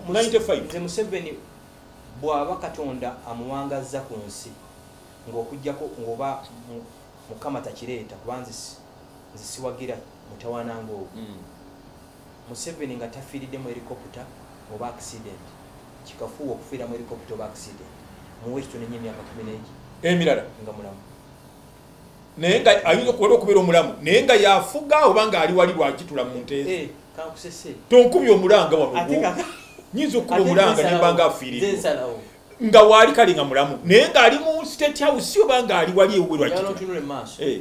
95. Nze Museveni bw'aba Katonda amuwangazza ku nsi, ng'okuggyako ng'oba Mukama takireeta, kuba nze siwagira mutawaana ng'ogwo. Museveni nga tafiiridde mu helicopter oba accident, kikafuuwa okufiira mu helicopter oba accident, muwe ekitono ennyo emyaka 10 emirala nga mulamu. Naye nga ayinza okuwera okubeera omulamu, naye nga yafuga oba ng'ali wali lwakitula mu nteezi. Eh, kankusese. Tonkubye omulanga wano. Ate Nyinza okukuba ate omulanga nze nemba nga nsalawo. afiiriddwa. Nze nsalawo. Nga waali kale nga mulamu, naye ng'ali mu State House oba ng'ali wali ewuwe Njagala lwakitula. otunule mu maaso. Eh.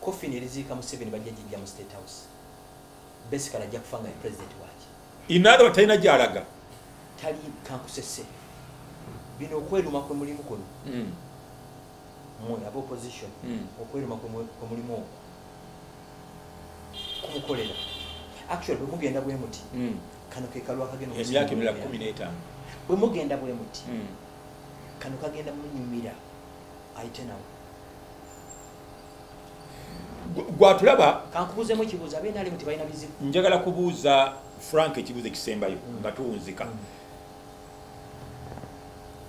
Coffin eriziika Museveni bajja gijja mu State House. Basically ajja kufa nga ye president waki. In other words, talina gy'alaga. Tali. Kankusese, bino okweruma kwe mulimu kuno, mmwe aba opposition, okweruma kwe mulimu okwo kumukolera. Actually bwe mugenda bwe muti, kano ke kalwa kagenda Emyaka emirala okusiima. 15. Bwe mugenda bwe muti, kano kagenda munyumira ayite nawe. Gwatulaba. Kankubuuzemu ekibuuzo, abenaalemu tebalina bizibu? Njagala kubuuza Frank ekibuuzo ekisembayo nga tuwunzika.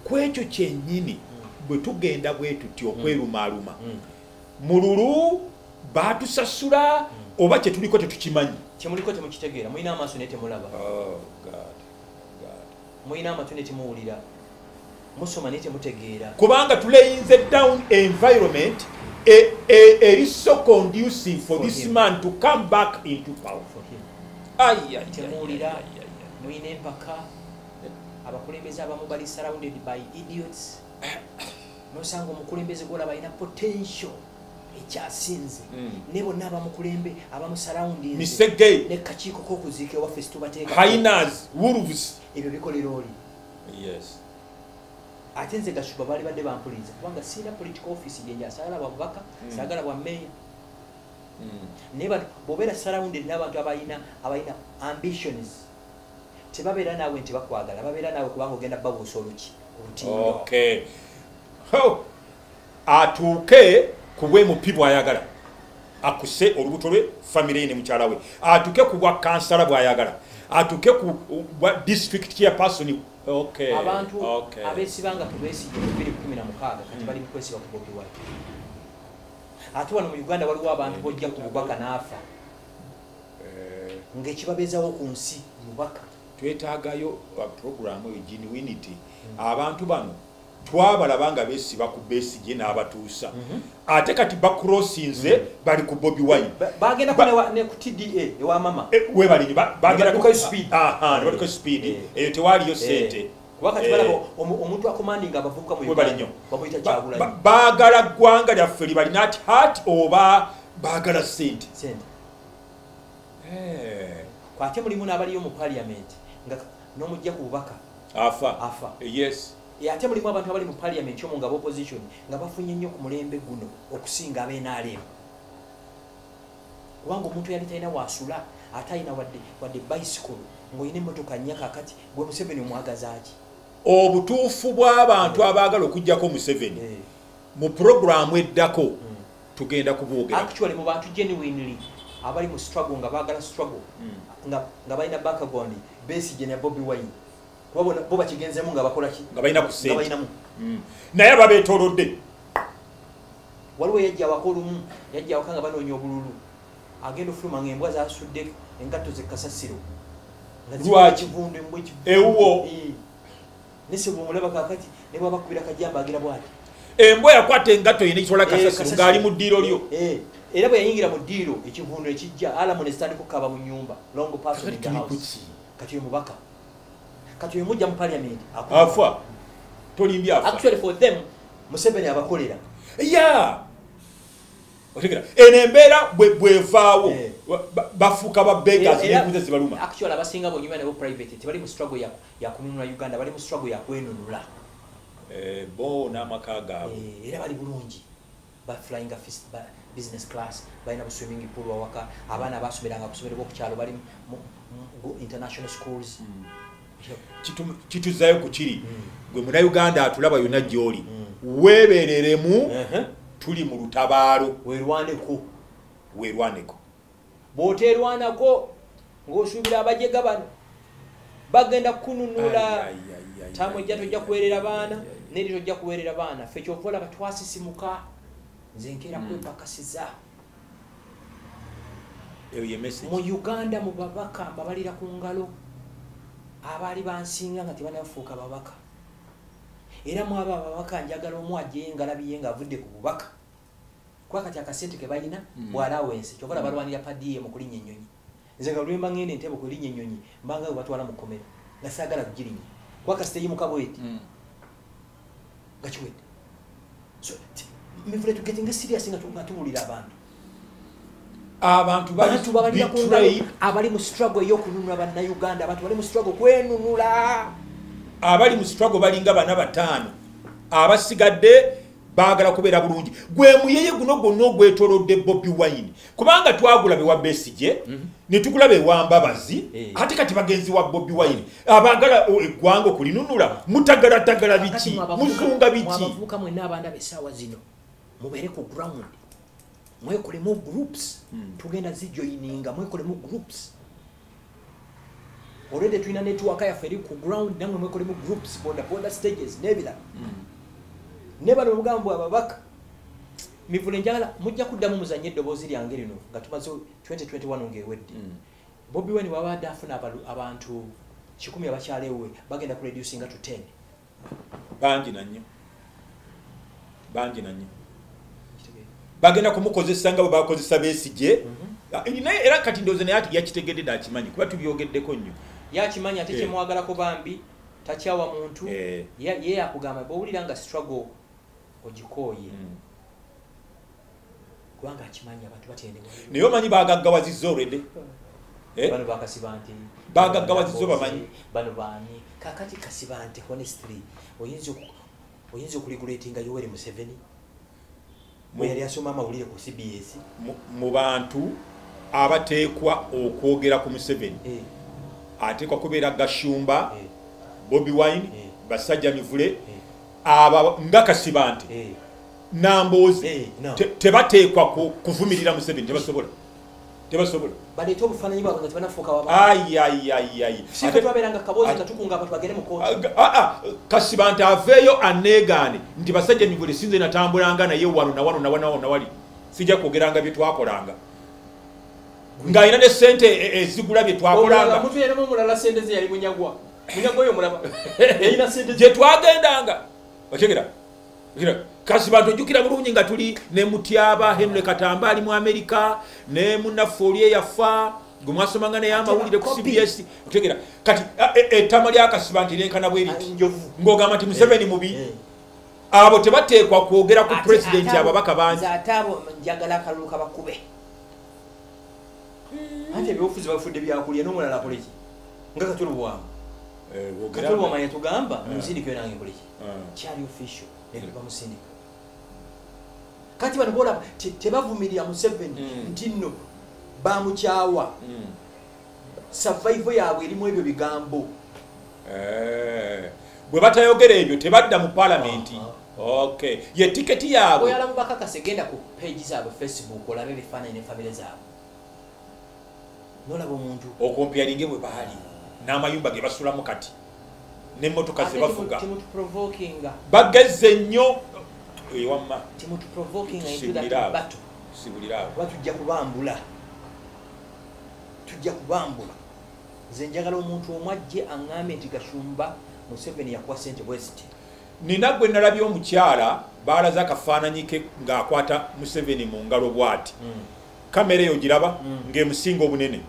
Ku ekyo kyennyini, bwe tugenda bwe tuti okwerumaaluma, mululu batusasula oba kyetuliko tetukimanyi? Kyemuliko temukitegeera. Mulina amaaso naye temulaba. Oh, God. God. Mulina amatu naye temuwulira. Musoma naye temutegeera. Kubanga tulayinze down environment eri so conducive for For this him. man to come back into power. For him. Ai, ai, ai, Temuwulira. ai, ai, ai. Mulina empaka. Abakulembeze abamu bali surrounded by idiots. Nosanga omukulembeze gwolaba alina potential ekyasinze, ne bonna abamukulembe abamusurroundinze Misege. ne kakiiko k'okuziika ewaffe situbateeka. Hyenas, wolves. Ebyo bikolera oli. Yes. Ate nze Gashuba baali badde bampuliriza, kubanga siina political office gyenja. Saagala bwa bubaka, saagala bwa meya. Naye bano bw'obeera surrounded n'abantu abalina ambitions, tebabeera naawe nti bakwagala, babeera naawe kubanga ogenda babuusa oluki olutindo. Okay. Ho! Atuuke ku bwemupi bw'ayagala, akuse olubuto lwe, famire ye ne mukyala we, atuuke ku bwa kansala bw'ayagala, atuuke ku bwa district chairperson. Okay. Abantu abeesibanga ku Besigye mu 2016 kati bali mu kwesiba ku Bobi Wine. Ate wano mu Uganda waliwo abantu bojja ku bubaka n'afa, ng'ekibabeezawo ku nsi mubaka. Twetaagayo programu eyo genuinity. Abantu bano twabalaba nga beesiba ku Besigye n'abatuusa, ate kati bacrossinze bali ku Bobi Wine. Bagendako ne ku TDA ewa mama. Eh, webalinyo bagenda Ne baddukayo speed. Aha, ne baddukayo speed. Eyo tewaaliyo sente. Kuba kati balaba omuntu acommandinga abavubuka mu Webali Uganda nnyo. bamuyita Kyagulanyi. Baagala ggwanga lyaffe libalina at heart oba baagala sente? Sente. Ate mulimu n'abaliyo mu parliament nga n'omujja ku bubaka afa. Afa. Yes. Ate mulimu abantu abali mu parliament omwo nga opposition nga bafunye nnyo ku mulembe guno okusinga ab'NRM, kubanga omuntu yali talina wasula, ate alina wadde bicycle, ng'olina emmotoka nnya. Kakati gwe Museveni omwagazaaki? Obutuufu bw'abantu abaagala okugjako Museveni, mu puroguramu eddako tugenda kubwogera. Actually mu bantu genuinely abali mu struggle nga baagala struggle, nga balina background, Besigye ne Bobi Wine, kuba bo bakigenzemu nga bakola ki? Nga balina ku Nga ssente. balinamu. Naye ababeetoolodde. Waliwo yajja awaka olumu, yajja awaka nga banoonya obululu, agenda ofuluma nga embwa zasudde engatto ze kasasiro. Nga zikola Lwaki? ekivundu, embwa ekivundu. Ewuwo? Eh. Nese bwomulaba kakati ne bwabakubira kajamba agira bwati. Embwa yakwata engatto ye nekitwala Eh, kasasiro kasasiro. ng'ali mu ddiiro lyo. Eh, era bwe yayingira mu ddiiro, ekivundu ekijja, alamu ne zitandika okukaaba mu nyumba. Long person in the Tuli house. kuki? Kati oyo mubaka, kati oyo mujja mu parliament. Afa, tolimbye, afa. Actually for them Museveni abakolera. Ya, otegera eno embeera bwevaawo, bafuuka ba beggars n'enkuza zibaluma. Actually abasinga bonyuma nabo private tebali mu struggle ya kununula Uganda, bali mu struggle ya kwenunula. Eh, bo n'amaka gaabwe. Eh, era bali bulungi, ba flying business class, balina bu swimming pool awaka, abaana basomeranga ku somero bwokukyalo bali mu international schools. Kituzzayo ku kiri, gwe Munauganda atulaba yonna gy'oli, weebereremu. Tuli mu lutabaalo. Weerwaneko. Weerwaneko. Bw'oteerwanako ng'osuubira abajega bano Bagenda kununula. Tamwe tojja kuweerera baana, neri tojja kuweerera baana. Ffe kyova olaba twasisimuka. Nze nkeera kwepakasiza. Mu Uganda mu babaka mbabalira ku ngalo abaali bansinga nga tebannafuuka babaka. Era mu abo ababaka njagala omu ajje engalabi ye ng'avudde ku bubaka. Kuba kati akasente ke balina bw'alawensi, kyova olaba balwanira per diem okulinnya ennyonyi. Nze nga lwe mba ngenda Entebbe okulinnya ennyonyi mbanga bwe batwala mu kkomera nga saagala kugirinnya. Kuba kasita eyimuka bw'eti nga kiwedde. So mivule tugetinga serious nga tuwulira abantu. Abantu babalira ku ngalo abali mu struggle ey'okununula bannayuganda, abantu bali mu struggle kwenunula. Abali mu struggle balinga bana bataano, abasigadde baagala kubeera bulungi. Gwe muyeye guno gwonna ogwetoolodde Bobi Wine, kubanga twagula be wa Besigye ne tugula be wa Mbabazi, ate kati bagenzi wa Bobi Wine abaagala eggwanga okulinunula. Mutagalatagala biki, muzunga biki? Abavubuka mwenna abandaba essaawa zino mubeere ku ground, mwekolemu groups, tugenda zijoininga, mwekolemu groups. Already tulina network yaffe eri ku ground, namwe mwekolemu groups, boda boda stages n'ebirala. Ne bano omugambo ababaka mivule njagala mujja kuddamu muzannye eddoboozi lyange lino nga tumaze 2021 ng'ewedde. Bobi Wine wabadde afuna abantu 10 abakyala ewe bagenda ku reducinga to 10. Bangi nannyo, bangi nannyo. Bagenda kumukozesa nga bwe bakozesa Besigye. Naye era kati ndowooza naye yakitegedde akimanyi, kuba tubyogeddeko nnyo. Yakimanyi ate kyemwagalako bambi takyawa muntu. Ye yakugamba bw'owulira nga struggle ogikooye, kubanga akimanyi abantu batendebwa. Naye omanyi baagaggawazizza olwedde. Bano bakasiba nti baagaggawazizza bamanyi bano baani. Kakati kasiba nti honestly oyinza okuregulatinga Yoweri Museveni bwe yali asoma amawulire ku CBS. Mu bantu abateekwa okwogera ku Museveni ateekwa kubeera Gashumba, Bobi Wine, Basajja Mivule, aba nga Kasibante, Nambooze, tebateekwa kuvumirira Museveni, tebasobola. Tebasobola. Baleeta obufaananyi bwabwe nga tebanafuuka waba. Ayi ayi ayi ayi. Si ffe twabeeranga kaboozi nga tukunga abantu bagende mu kkooti. Kasibante aveeyo aneegaane nti Basajja Mivule sinze natambulanga naye wano na wano na wano na wali. Sijja kwogeranga bye twakolanga. Ng'alina ne ssente ezigula bye twakolanga. Omuntu yenna omulala ssente ze yali Munyagwa. Munyagwa oyo mulaba. Yalina ssente gye twagendanga. Okitegera? Kasibante ojjukira bulungi nga tuli ne Mutyaba, Henry Katamba ali mu Amerika, ne munnaffe oli eyafa gwe mwasomanga naye amawulire ku CBS. Okitegera? Kati ettama lya Kasibante lyenkana bwe riti. Ng'ogamba nti Museveni mubi. Abo tebateekwa kwogera ku pulezidenti ababaka bangi. Ate abo njagala akalulu kabakube. Ate ebyobufuzi bafudde byakulya n'omulala akole ki? Nga Katulubwama. Katulubwama yatugamba munsindike yo nange nkole ki? Kyali official ne bamusindika. Kati bano bolaba tebavumirira Museveni nti nno bamukyawa. Survival yaabwe erimu ebyo bigambo. Bwe batayogera ebyo tebadda mu paalamenti. Okay. Ye tiketi yaabwe. Oyala mubakakase genda ku page zaabwe Facebook olabe ebifaananyi ne famire zaabwe. Nolaba omuntu okompeyalinge bwe baali n'amayumba ge basulamu kati n'emmotoka ze bavuga. Bagezze nnyo ewamma. Sibulira awo. Tujja kubambula. Tujja kubambula. Nze njagala omuntu omu ajje aŋŋambe nti Gashumba Museveni yakuwa ssente bwe ziti. Nina gwe nalabye omukyala baalaze akafaananyi ke ng'akwata Museveni mu ngalo bw'ati. Kamera eyo giraba ng'emusinga obunene.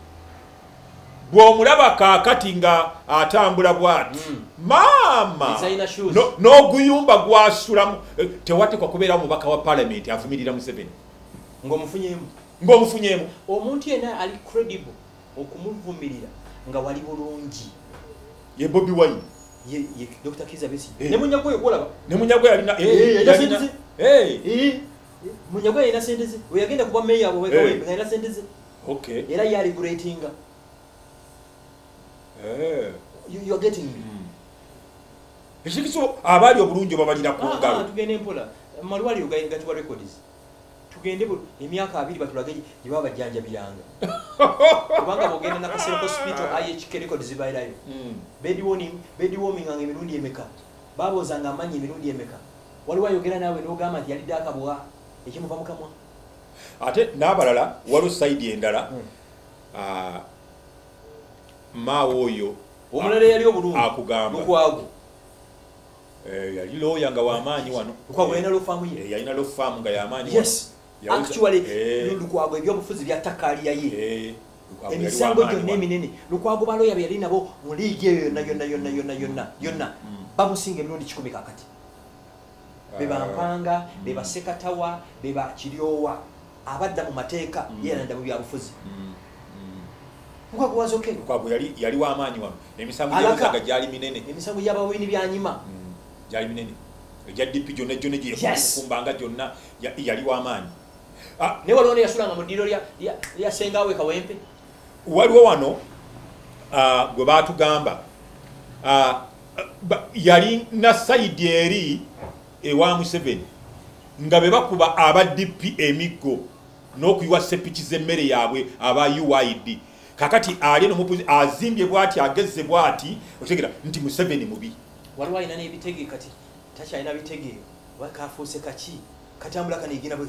Bw'omulaba kaakati nga atambula bw'ati, maama n'oguyumba gwasulamu. Tewateekwa kubeera omubaka wa paalamenti avumirira Museveni. Ng'omufunyeemu. Ng'omufunyeemu. Omuntu yenna ali credible okumuvumirira nga wali bulungi. Ye Bobi Wine. Ye Dr. Kizza Besigye. Ne Munyagwa oyo gw'olaba. Ne Munyagwa yalina. Munyagwa yalina ssente ze. Bwe yagenda kuba meeya bwe yalina ssente ze. Okay. Era yali regulatinga. You are getting me. Ekikiso abali obulungi babalira ku ngalo. Tugende mpola. Amalwaliro gatuwa records. Tugende emyaka 2 batulage gye baba bajjanjabiranga. Kubanga bw'ogenda Nakasero Hospital IHK records zibeerayo. Bed warming nga emirundi emeka. Baboozanga amanyi emirundi emeka. Waliwo ayogera naawe n'ogamba nti yalidde akabwa ekimuva mu kamwa. Ate n'abalala waliwo sayidi endala. Maawo oyo omulala yali obulungi akugamba Lukwago. Yali lawyer nga w'amaanyi wano. Lukwago yalina law firm ye. Yalina law firm nga y'amaanyi. Yes. Actually Lukwago ebyobufuzi bya ye. Emisango gyonna eminene Lukwago baloya be yali nabo mu liigi eyo yonna yonna yonna yonna yonna yonna bamusinga emirundi 10 kakati. Be bampanga, be basekatawa, be bakiryowa abadda mu mateeka yalanda mu byabufuzi. Lukwago was okay. Lukwago yali w'amaanyi wano. Emisango gy'abazaga gyali minene. Emisango gy'abawini byanyima. Gyali minene. Egya DP gyonna gyonna gye yakumbanga gyonna yali w'amaanyi. Ne waliwo neyasulanga mu ddiiro lya Ssengawe Kawempe. Waliwo wano gwe baatugamba yali na sayidi eri ewa Museveni nga be bakuba aba DP emiggo n'okuyiwa sepiki z'emmere yaabwe aba UYD. Kakati ali no mupuzi azimbye bwati agezze bwati otegera nti Museveni mubi. Waliwo alina n'ebitege kati takyalina bitege wakafuuse kaki katambula kanigina bwe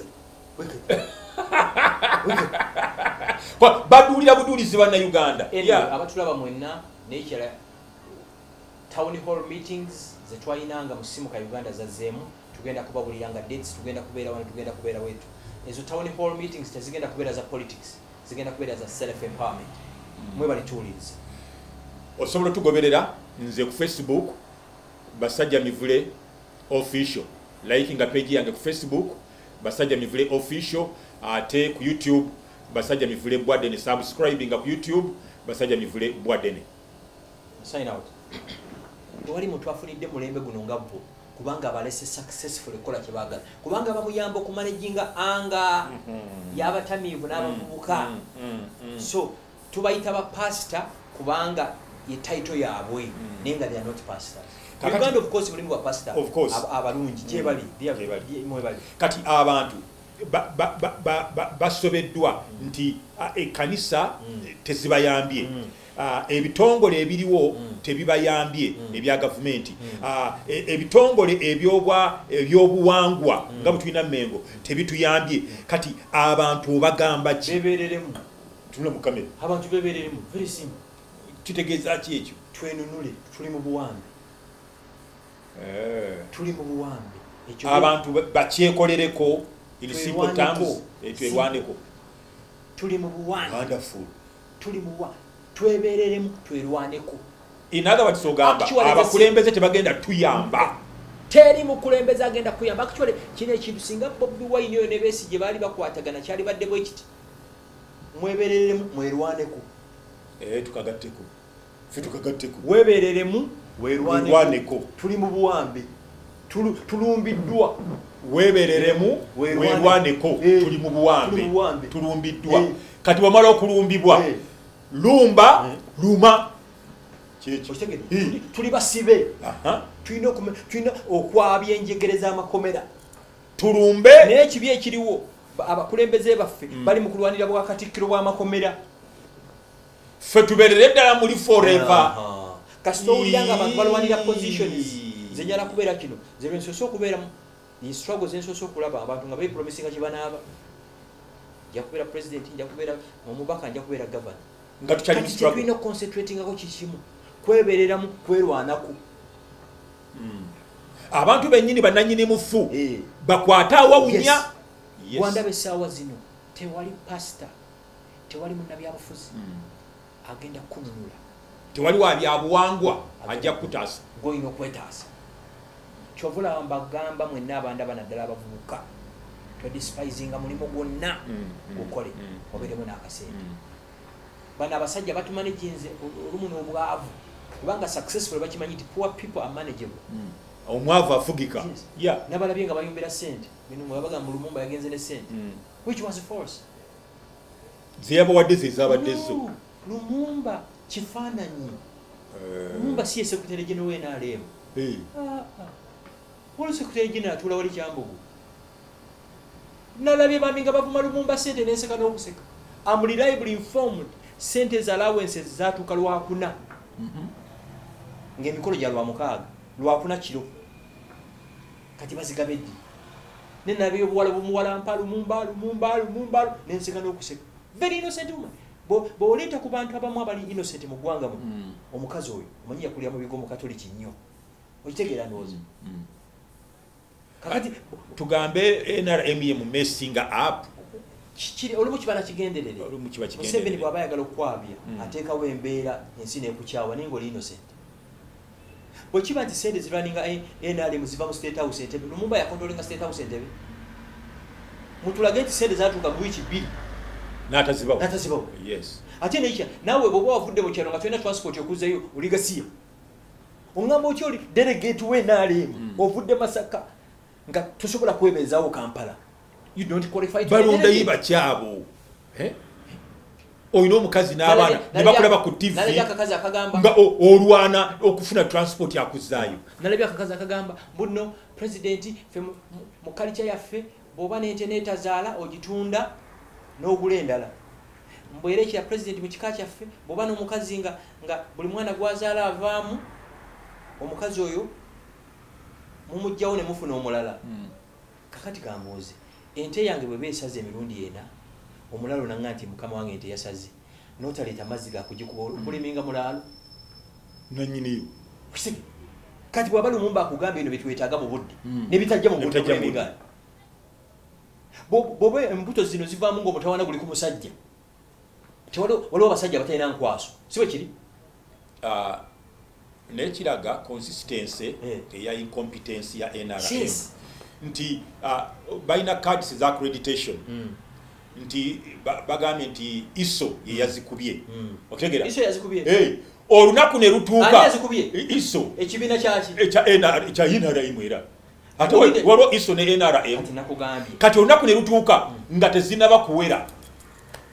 baduulira buduulizi bannayuganda. Abatulaba mwenna n'ekirala town hall meetings ze twalinanga mu Simuka Uganda zazzeemu, tugenda kubabulira nga dates, tugenda kubeera wano, tugenda kubeera wetu. Ezo town hall meetings tezigenda kubeera za politics, zigenda kubeera za self empowerment. Mwe balituwuliriza. Osobola tugoberera nze ku Facebook Basajja Mivule Official, likinga page yange ku Facebook Basajja Mivule Official, ate ku YouTube Basajja Mivule Bwadene, subscribinga ku YouTube Basajja Mivule Bwadene. Sign out. Tewali muntu afunidde mulembe guno nga bo kubanga abalese successful ekola kye baagala, kubanga bamuyamba okumanaginga anga y'abatamiivu n'abavubuka. So tubayita ba pastor kubanga ye title yaabwe, naye nga they are not pastors. Uganda of course mulimu ba pastor abalungi gye bali mwebali. Kati abantu basobeddwa nti ekkanisa tezibayambye, ebitongole ebiriwo tebibayambye ebya gavumenti, ebitongole ebyobuwangwa nga bwe tulina Mmengo tebituyambye. Kati abantu obagamba ki? Beebereremu. Tunula mu kamera. Abantu beebereremu. Very simple. Kitegeeza ki ekyo? Twenunule, tuli mu buwambe. Tuli mu buwambe. Abantu bakyekolereko in simple terms, twerwaneko. Tuli mu buwambe. Wonderful. Tuli mu buwambe. Twebereremu, twerwaneko. In other words, ogamba abakulembeze tebagenda tuyamba. Teri mukulembeze agenda kuyamba. Actually kino ekintu singa Bobi Wine oyo ne Besigye baali bakwatagana kyali badde bwe kiti. Mwebereremu, mwerwaneko. Tukagatteko. Ffe tukagatteko. Webereremu, werwaneko. Tuli mu buwambe. Tulumbiddwa. Webereremu, werwaneko. Tuli mu buwambe. Tulumbiddwa. Kati bwamala okulumbibwa, lumba, luma. Tuli basibe. Tulina okwabya enjegere z'amakomera. Tulumbe. Naye ekibi ekiriwo abakulembeze baffe bali mu kulwanira bwa katikkiro bw'amakomera. Ffe tubeerere ddala muli forever. Kasita owulira nga abantu balwanira positions. Nze njala kubeera kino, nze lwe nsoose okubeera mu struggle ze nsoose okulaba abantu nga beepromisinga kye banaaba. Nja kubeera president, nja kubeera omubaka, nja kubeera governor. Nga tukyali mu struggle. Tulina okuconcentratingako kikimu, kwebereramu, kwerwanako. Abantu bennyini bannannyini mufu bakwate awawunya. Wandaba essaawa zino tewali pastor, tewali munnabyabufuzi agenda kununula, tewali wa byabuwangwa ajja kutaasa, gw'olina okwetaasa. Kyova olaba mbagamba mwenna abandaba naddala abavubuka, todesipisinga mulimu gwonna gukole obeeremu n'akasente. Bano abasajja batumanaginze olumu n'obwavu, kubanga successful bakimanyi nti poor people are manageable. Omwavu afugika. Nabalabye nga bayombera ssente, bino mwe bagamba Lumumba yagenze ne ssente, which was false. Zeyabawadde ze zaabadde zo. Lumumba kifaananyi. Lumumba si ye secretary general wa NRM. Waliwo secretary general atuula wali Kyambogo. Nalabye bambi nga bavuma Lumumba sente nenseka n'okuseka. Am reliably informed sente za allowances zatuuka Lwakuna, ng'emikolo gya Lwamukaaga, Lwakuna kiro. Kati bazigaba eddi? Nenabye obuwala bumuwalampa Lumumba, Lumumba, Lumumba, nenseka n'okuseka. Very innocent woman. Bw'oleeta ku bantu abamu abali innocent mu ggwanga muno, omukazi oyo omanyi yakulira mu bigo mukatoliki nnyo, okitegeera ndowooza. Kakati tugambe NRM ye mu messinga up. Olumu kiba nakigenderere. Olumu kiba Museveni kigenderere. bw'aba ayagala okwabya, ateekawo embeera ensi nekukyawa, naye ngaoli innocent. Bwe kiba nti sente zirwaninga NRM ziva mu State House Entebe, Lumumba yakontrolinga State House Entebe, mutulage nti sente zatuuka mu wiiki 2 n'atazibawo. N'atazibawo. Yes. Ate nekya naawe bw'oba wavudde mu kyalo nga tolina transport okuzeeyo, oli gasiya. Oŋŋamba otya oli delegate we NRM, ovudde Masaka nga tosobola kwebeezaawo Kampala? You don't qualify to be a Balondayo delegate. bakyabo. Eh? Olina omukazi n'abaana ne bakulaba ku TV Nalabye akakazi akagamba nga olwana okufuna transport akuzaayo. Nalabye akakazi akagamba mbuno pulezidenti ffe mu kalica yaffe bw'oba n'ente neetazaala ogitunda n'ogula endala. Mbwera ekya pulezidenti, mu kika kyaffe bw'oba n'omukazi nga buli mwana gwazaala avaamu, omukazi oyo mumugjawo ne mufuna omulala. Kakati kambuuze, ente yange bweba esaze emirundi ena, omulalo nanga nti mukama wange ente yasaze, notaleeta mazzi gakugikuba, okuliminga mulaalo? Nanyiniyo. Kisege. Kati bw'aba Lumumba akugamba eno byetwetaaga mu budde nebitajja mu budde, Nebitajja mu bulemingana. Bw'oba embuto zino zivaamu ng'omutawaana guli ku musajja, waliwo abasajja abatalina nkwaso, si bwe kiri? Ah, naye kiraga consistency eya incompetence ya NRM. Yes. Nti balina cards za accreditation, nti bagambye nti ISO ye yazikubye. Okitegera? ISO yazikubye? Hey, olunaku ne Ani lutuuka. yazikubye? ISO. Ekibiina kyaki? Ekya NR, ekya NRM era. Ate waliwo ISO ne NRM. Kati nakugambye. Kati olunaku ne lutuuka nga tezinaba kuwera.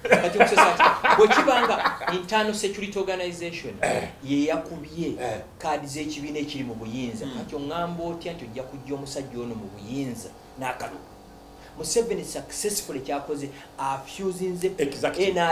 Kati okusesa nti bwe kiba nga Internal Security Organization ye yakubye kaadi z'ekibiina ekiri mu buyinza, kati oŋŋamba otya nti ojja kujja omusajja ono mu buyinza n'akalulu? Museveni successfully kyakoze, afusinze Exactly. NRM.